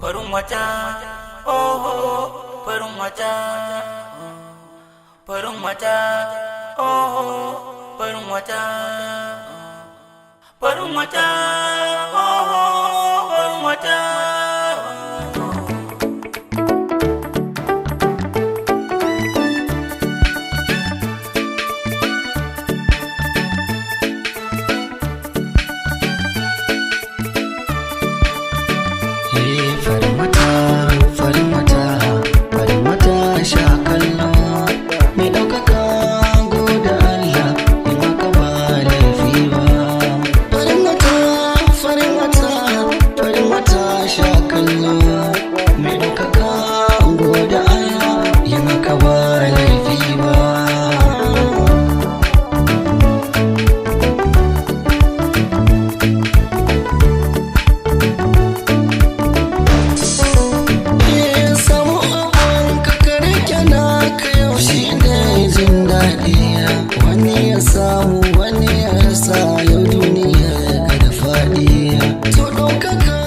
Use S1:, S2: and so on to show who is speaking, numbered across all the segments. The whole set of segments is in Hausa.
S1: Farin wata, oho, farin wata, farin wata, oho, farin wata, farin wata, oho, farin wata.
S2: Farin wata, farin wata, farin wata, sha kallo. Mai ɗaukaka, goda Allah, in haka ba laifi ba. Farin wata, farin wata, farin wata, sha kallo. Mai ɗaukaka, goda Allah, in haka ba laifi ba. Samu abin ka ka rike naka, yau shi ne jin daɗi. Wani ya samu, wani ya rasa, yau duniya ga da faɗi. To ɗaukaka.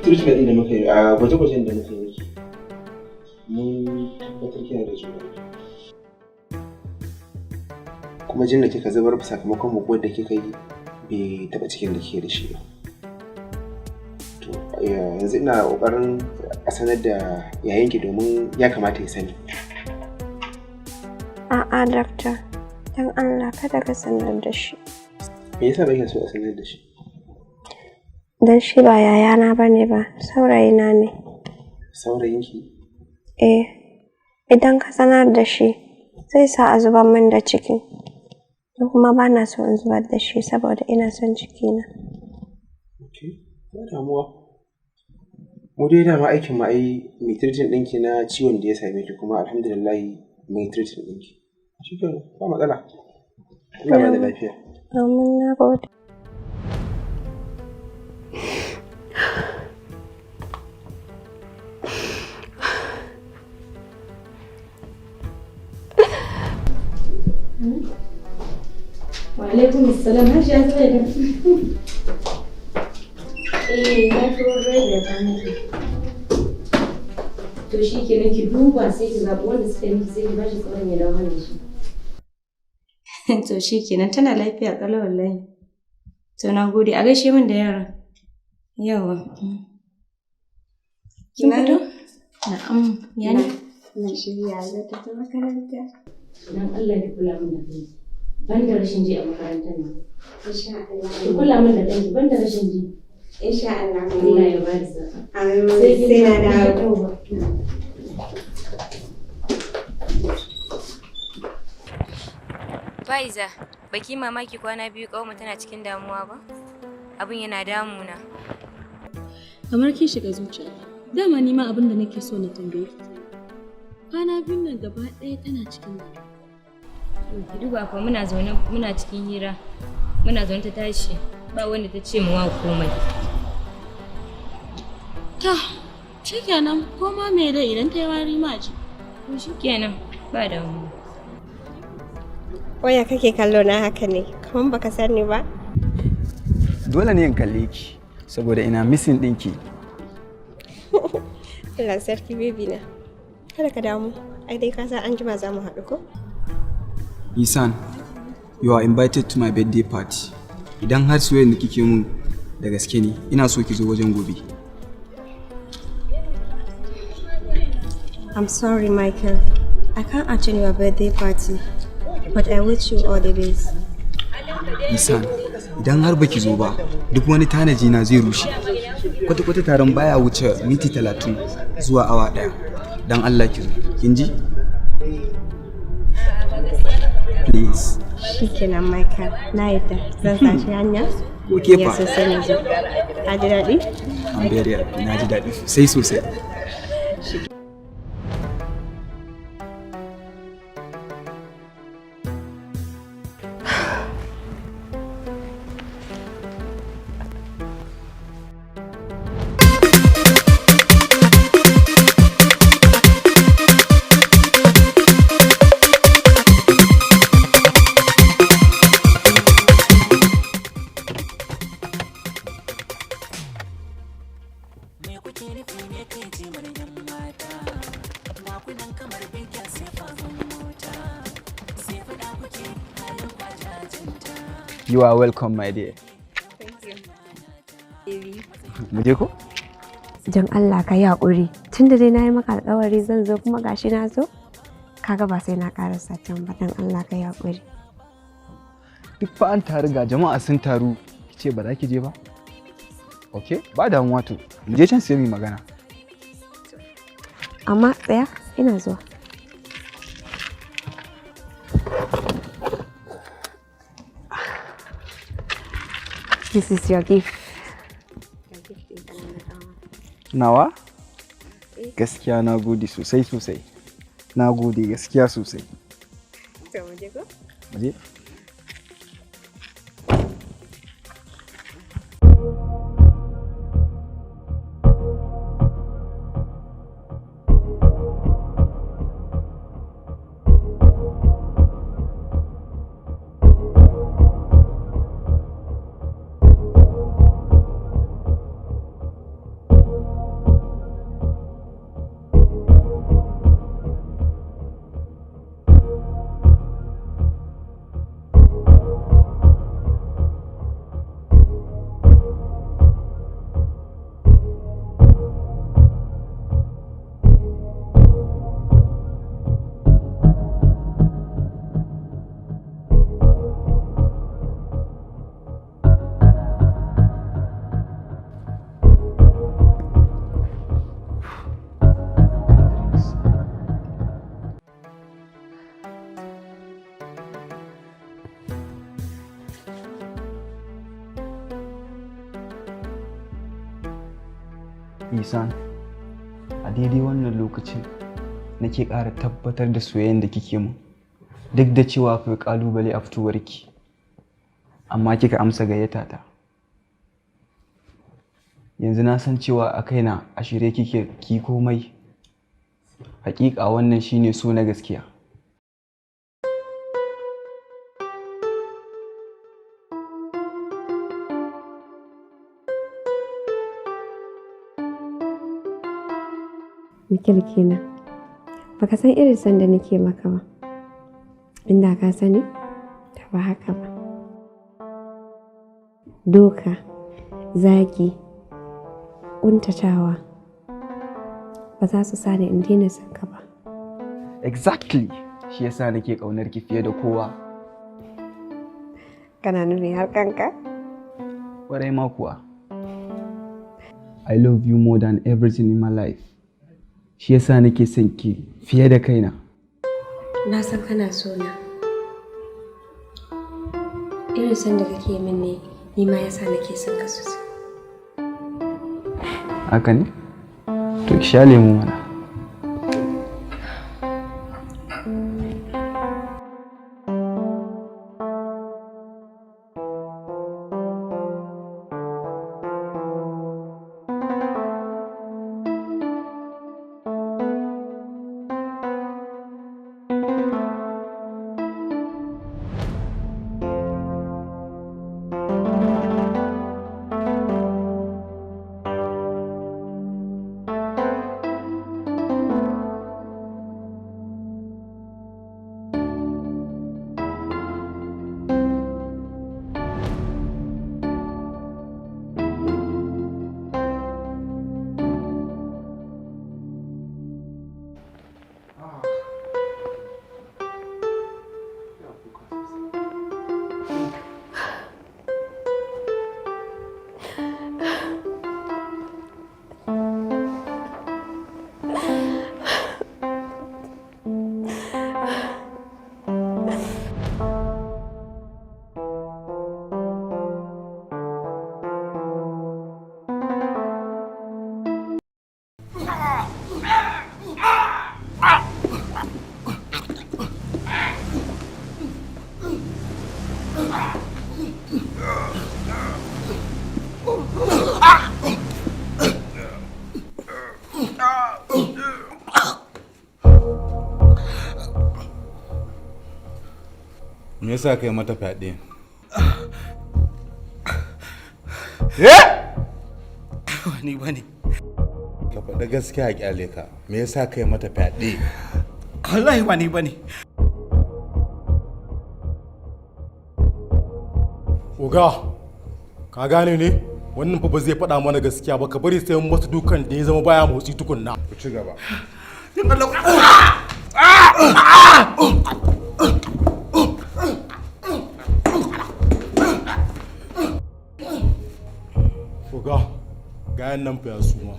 S3: Treatment ɗin da muka yi, a gwaje-gwajen da muka yi, mun tabbatar kina da juna biyu, kuma jinin da kika zubar sakamakon buguwar da kika yi bai taɓa cikin da kike da shi ba. To yanzu ina ƙoƙarin a sanar da yayanki domin ya kamata ya sani.
S4: A'a, dakta, don Allah kada ka sanar da shi.
S3: Me yasa ba so a sanar da shi?
S4: Don shi ba yayana ba ne ba, saurayina ne.
S3: Saurayinki?
S4: Eh, idan ka sanar da shi, zai sa a zubar min da ciki. Ni kuma ba na so in zubar da shi saboda ina son cikina.
S3: Okay, ba damuwa. Mu dai dama aikin mu ai mai treating ɗinki na ciwon da ya same ki, kuma alhamdulillah mai treating ɗinki. Shikenan, ba matsala. Allah ba da lafiya.
S4: Amin, na gode.
S5: Wa alaikum assalam, Hajiya Zubaida. Eh, na turo direba ya kawo miki. To shi kenan, ki duba sai ki zaɓi wanda suka yi miki, sai ki bashi tsaron ya dawo mana da shi. To shi kenan, tana lafiya ƙalau wallahi. To na gode, a gaishe min da yara. Yawwa. Kin fito? Na'am. Ya ne?
S4: Na shirya za ta tafi makaranta.
S5: Dan Allah ki kula min da kanki. Ban da rashin ji a makarantar nan.
S4: Insha Allah.
S5: Ki kula min da kanki, ban da rashin ji.
S4: Insha Allah.
S5: Allah ya bada sa'a.
S4: Amin.
S5: Sai kin
S4: Sai na
S5: dawo.
S4: dawo.
S5: Yawwa.
S6: Faiza, baki mamaki kwana 2 ƙawarmu tana cikin damuwa ba? Abin yana damuna.
S7: Kamar kin shiga zuciyata. Dama ni ma abin da nake so na tambaye ki kenan. Kwana biyun nan gaba ɗaya tana cikin damuwa.
S6: Ki duba fa, muna zaune muna cikin hira. Muna zaune ta tashi, ba wanda ta ce mu wa komai.
S7: Ta, shikenan, ko ma me dai idan ta yi wari ma ji.
S6: To shikenan, ba damuwa.
S4: Waya kake kallo na haka ne, kamar baka sani ba?
S8: Dole ne in kalle ki saboda ina missing ɗinki.
S4: Allah sarki, baby na. Kada ka damu, ai dai ka san an jima za mu haɗu ko?
S8: Isan, you are invited to my birthday party. Idan har soyayyar da kike mun da gaske ne, ina so ki zo wajen gobe.
S4: I'm sorry, Michael. I can't attend your birthday party, but I wish you all the best.
S8: Isan, idan har baki zo ba, duk wani tanaji na zai rushe. Kwata-kwata taron baya wuce minti 30 zuwa awa 1. Dan Allah ki zo, kin ji? Please.
S4: Shikenan, Michael, na yadda, zan sashi hanya.
S8: Ko ke
S5: Ya
S8: fa?
S5: sosai na zo. Ka ji daɗi?
S8: I'm very happy. Na ji daɗi sosai sosai. You are welcome, my dear. Mu je ko?
S4: Don Allah ka yi haƙuri. Tun da dai na yi maka alƙawari zan zo kuma gashi na zo. Kaga ba sai na ƙarasa can ba, don Allah ka yi haƙuri.
S8: Duk fa an taru, ga jama'a sun taru, ki ce ba za ki je ba? Ok, ba damuwa to. Mu je can sai mu yi magana.
S4: Amma tsaya, ina zuwa. This is your gift.
S8: Nawa? Gaskiya na gode sosai sosai. Na gode gaskiya sosai. Mu je? Isan, a daidai wannan lokacin nake ƙara tabbatar da soyayyen da kike mun. Duk da cewa akwai ƙalubale a fitowarki, amma kika amsa gayyata ta. Yanzu na san cewa a kaina a shirye kike ki komai. Hakika wannan shine so na gaskiya.
S4: Mikil kenan. Baka san irin son da nake maka ba. Inda ka sani, da ba haka ba. Doka, zagi, ƙuntatawa ba za su sani in daina son ka ba.
S8: Exactly, shi yasa nake ƙaunar ki fiye da kowa.
S4: Kana nuni har kanka?
S8: Ƙwarai ma kuwa. I love you more than everything in my life. Shi yasa nake son ki fiye da kaina.
S4: Na san kana so na. Irin son da kake min ne, ni ma yasa nake son ka sosai.
S8: Haka ne? To ki sha lemu mana.
S9: Me yasa kai mata fyaɗe? Eh?
S1: Ni ba ne.
S9: Ka faɗi gaskiya a kyale ka. Me yasa kai mata fyaɗe?
S1: Wallahi ba ni ba ne.
S10: Oga, ka gane ne? Wannan fa ba zai faɗa mana gaskiya ba, ka bari sai mun masa dukan da ya zama baya motsi tukunna.
S9: Ku ci gaba.
S10: Oga, gayan nan fa ya suma.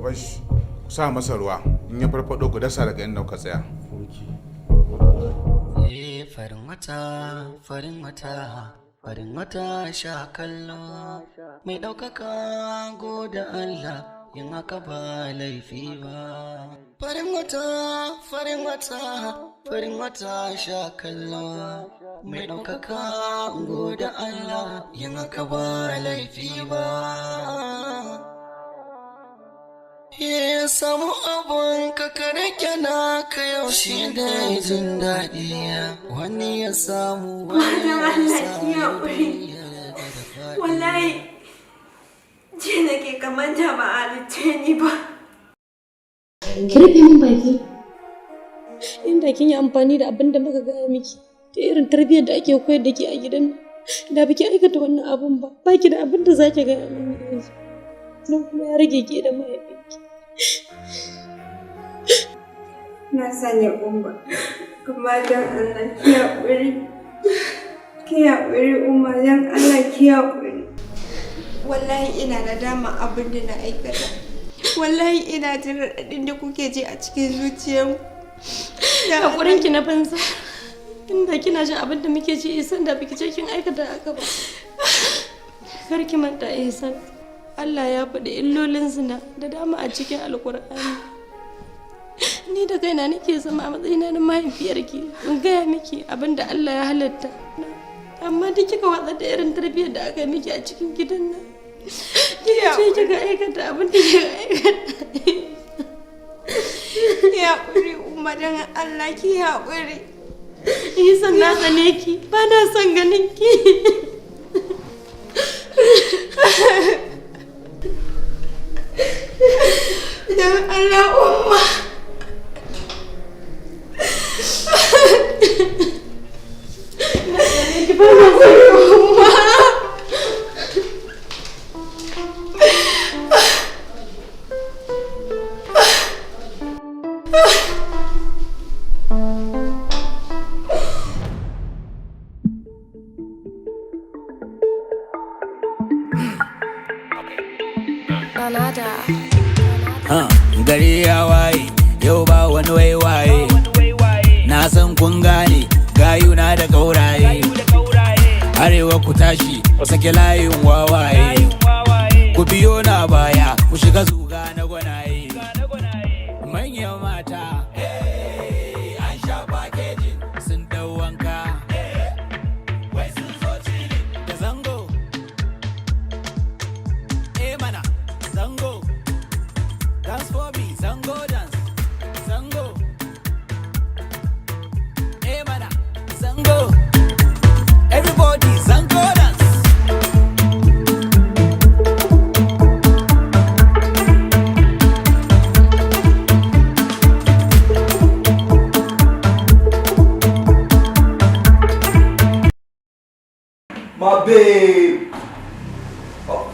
S9: Bash, ku sa masa ruwa. In ya farfaɗo ku dasa daga inda kuka tsaya.
S2: Eh, farin wata, farin wata, farin wata sha kallo. Mai ɗaukaka goda Allah, yin haka ba laifi ba. Farin wata, farin wata, farin wata sha kallo. Mai ɗaukaka goda Allah, yin haka ba laifi ba. Ya samu abun ka rike naka yau shi da jin daɗi, wani ya samu, wani ya samu.
S4: Wallahi ji nake kamar da ba a halicce ni ba.
S7: Ki rufe min baki. Inda kin yi amfani da abin da muka gaya miki, ta irin tarbiyyar da ake koyar da ke a gidan nan, da baki aikata wannan abun ba, baki da abin da zaki gaya min yanzu. Nan kuma ya rage ke da mahaifinki.
S4: Na sanya umma. Amma don Allah ki haƙuri. Ki haƙuri, umma, don Allah ki haƙuri. Wallahi ina nadama abin da na aikata. Wallahi ina jin raɗaɗin da kuke ji a cikin zuciyarku.
S7: Haƙurinki na banza. Inda kina jin abin da muke ji, Isan, da biki je kin aikata haka ba. Kar ki manta, Isan. Allah ya faɗi illolin zina da dama a cikin Alƙur'ani. Ni da kaina nake zama a matsayina na mahaifiyarki in gaya miki abin da Allah ya halatta. Amma duk kika watsar da irin tarbiyyar da aka miki a cikin gidan nan. Kika ce kika aikata abin da kika aikata.
S4: Ki haƙuri, umma, don Allah ki haƙuri.
S7: Isan, na tsane ki, ba na son ganin ki.
S4: Don Allah, umma.
S7: Na tsane ki, ba na son
S4: umma.
S1: Gari ya waye, yau ba wani waiwaye. Na san kun gane, gayuna da gauraye. Arewa ku tashi, sake layin wawaye. Ku biyo na baya, ku shiga zuga na gwanaye. Manyan mata, an sha packaging, sun dau wanka. Wai sun zo chilling da zango. Eh mana, zango. Dance for me, zango dance, zango. Eh mana, zango. Everybody zango dance.
S8: My babe. Oh,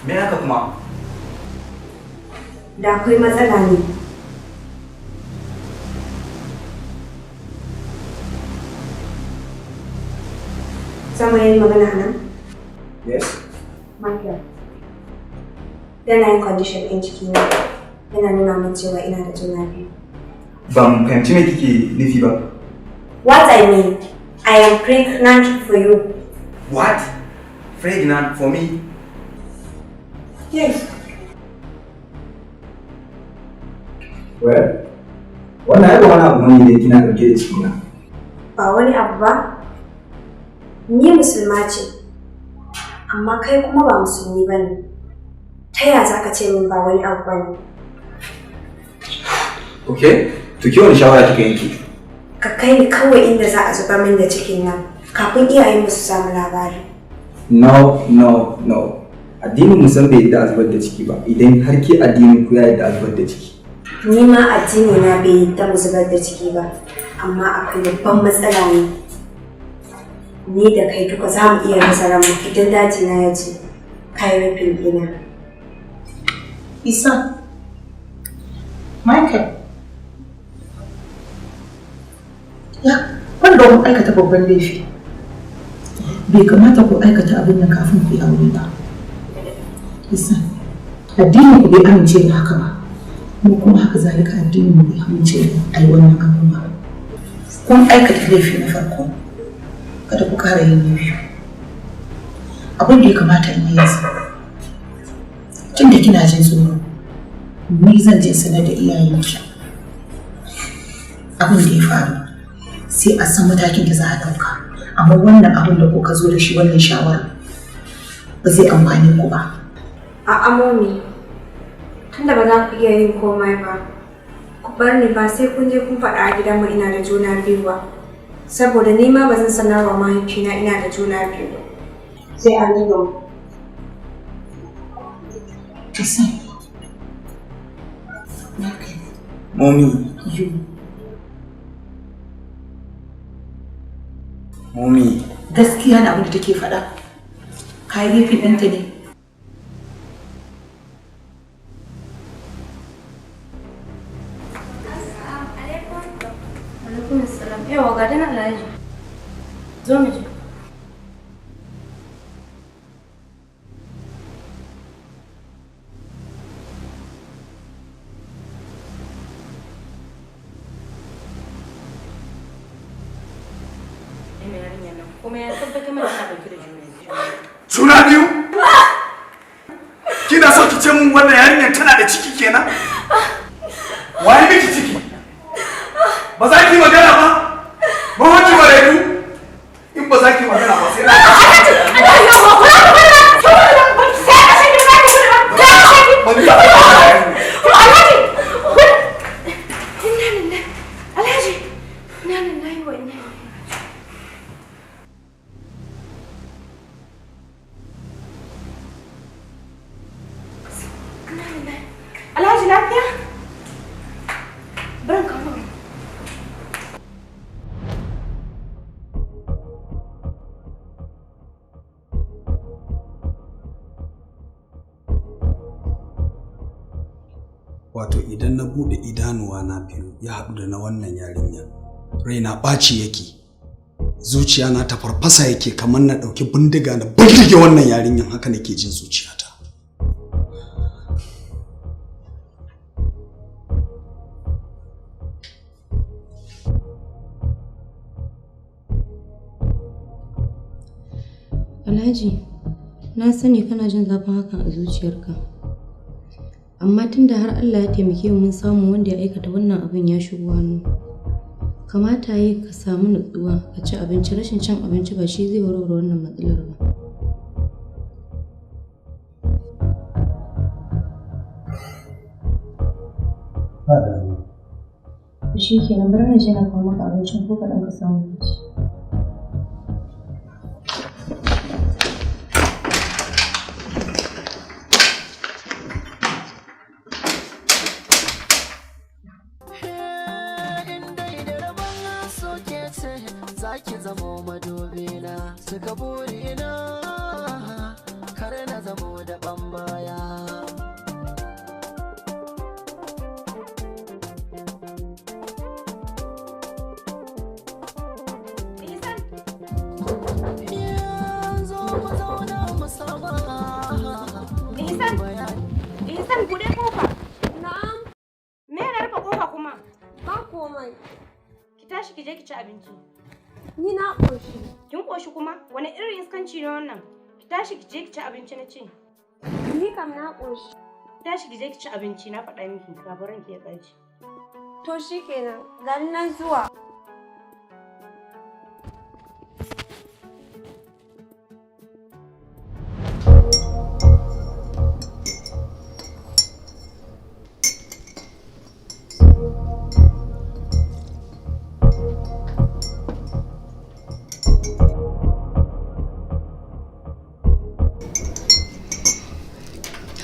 S8: me haka kuma?
S4: Da akwai matsala ne. Zama yin magana nan?
S8: Yes.
S4: Michael. Yanayin condition ɗin cikina yana nuna min cewa ina da juna biyu.
S8: Ban fahimci me kike nufi ba.
S4: What I mean, I am pregnant for you.
S8: What? Pregnant for me?
S4: Yes.
S8: Well, wannan ai ba wani abu bane da kina dauke da cikina.
S4: Ba wani abu ba. Ni musulma ce,
S11: Amma kai kuma ba musulmi ba ne. Ta ya za ka ce min ba wani abu ba ne?
S8: Okay, to ki wani shawara kika yanke?
S11: Ka kai ni kawai inda za a zubar min da cikin nan kafin iyayenmu su samu labari.
S8: No, no, no. Addinin mu san bai yadda a zubar da ciki ba. Idan har ke addinin ku ya yadda a zubar da ciki.
S11: Ni ma addini na bai yadda mu zubar da ciki ba, amma akwai babban matsala ne. Ni da kai duka za mu iya rasa ranmu idan daji na ya ce kayi rufin ɗina.
S12: Isa, Michael, ya wanda kun aikata babban laifi. Bai kamata ku aikata abin nan kafin ku yi aure ba. Isa, addinin ku bai amince da haka ba. Mu kuma haka zalika addinin mu bai amince da ai wannan abin ba. Kun aikata laifi na farko, kada ku ƙara yin na biyu. Abin da ya kamata in yi yanzu, tun da kina jin tsoro, ni zan je sanar da iyayenki abin da ya faru, sai a san matakin da za a ɗauka. Amma wannan abin da kuka zo da shi, wannan shawara ba zai amfane ku ba.
S11: A'a momi, tunda ba za ku iya yin komai ba, ku bar ni, ba sai kun je kun faɗa a gidanmu ina da juna biyu ba. Saboda ni ma ba zan sanar wa mahaifina ina da juna biyu ba. Sai an yi gaba.
S12: Isa.
S8: Mommy.
S12: You.
S8: Mommy.
S12: Gaskiya na abin da take faɗa. Ka yi laifin ɗanta ne.
S5: Alaikum assalam. Yawa ga dana Alhaji. Zo mu je. Kuma ya tabbatar mana tana ɗauke da juna biyu.
S13: Juna biyu? Kina so ki ce mun wannan yarinyar tana da ciki kenan? Waye miki ciki? Ba za ki magana ba? Ba wanki maraiku? In ba za ki magana ba sai na.
S5: Alhaji, inna lillahi wa inna ilaihi. Alhaji, lafiya? Barin kawo.
S14: Wato idan na buɗe idanuwa na biyu ya haɗu da na wannan yarinya, raina ɓaci yake, zuciya na ta farfasa yake kamar na ɗauki bindiga na bindige wannan yarinyan, haka nake jin zuciyata.
S5: Alhaji, na sani kana jin zafin hakan a zuciyarka. Amma tunda har Allah ya taimake mu mun samu wanda ya aikata wannan abin ya shigo hannu. Kamata yi ka samu nutsuwa ka ci abinci. Rashin cin abinci ba shi zai warware wannan matsalar ba.
S14: Ba damuwa.
S5: Shi kenan, bari na je na kawo maka abincin ko kaɗan ka samu ka ci.
S2: Soke ce za ki zamo madubina, suka burina kar na zamo da ban baya. Zo mu zauna mu saba.
S5: Ihsan, Ihsan, buɗe kofa.
S7: Na'am.
S5: Me na rufe kofa kuma?
S7: Ba komai.
S5: Ki tashi ki je ki ci abinci.
S7: Ni na ƙoshi.
S5: Kin ƙoshi kuma? Wani irin iskanci ne wannan? Ki tashi ki je ki ci abinci na ce.
S7: Ni kam na ƙoshi.
S5: Ki tashi ki je ki ci abinci na faɗa miki kafin ranki ya ɓaci.
S7: To shikenan, gani nan zuwa.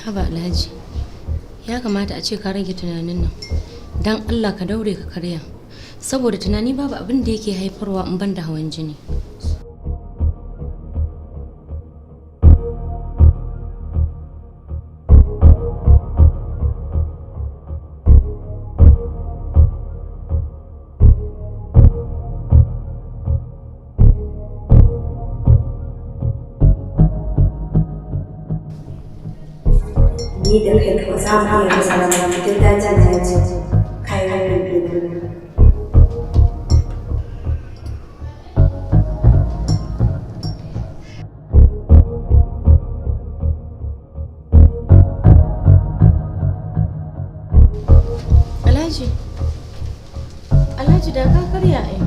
S5: Haba Alhaji, ya kamata a ce ka rage tunanin nan. Don Allah ka daure ka karya. Saboda tunani babu abin da yake haifarwa in ban da hawan jini.
S11: Ni da kai kawai za mu iya rasa zama duk dajin daji kayan rubi.
S5: Alhaji, Alhaji da ka karya ai.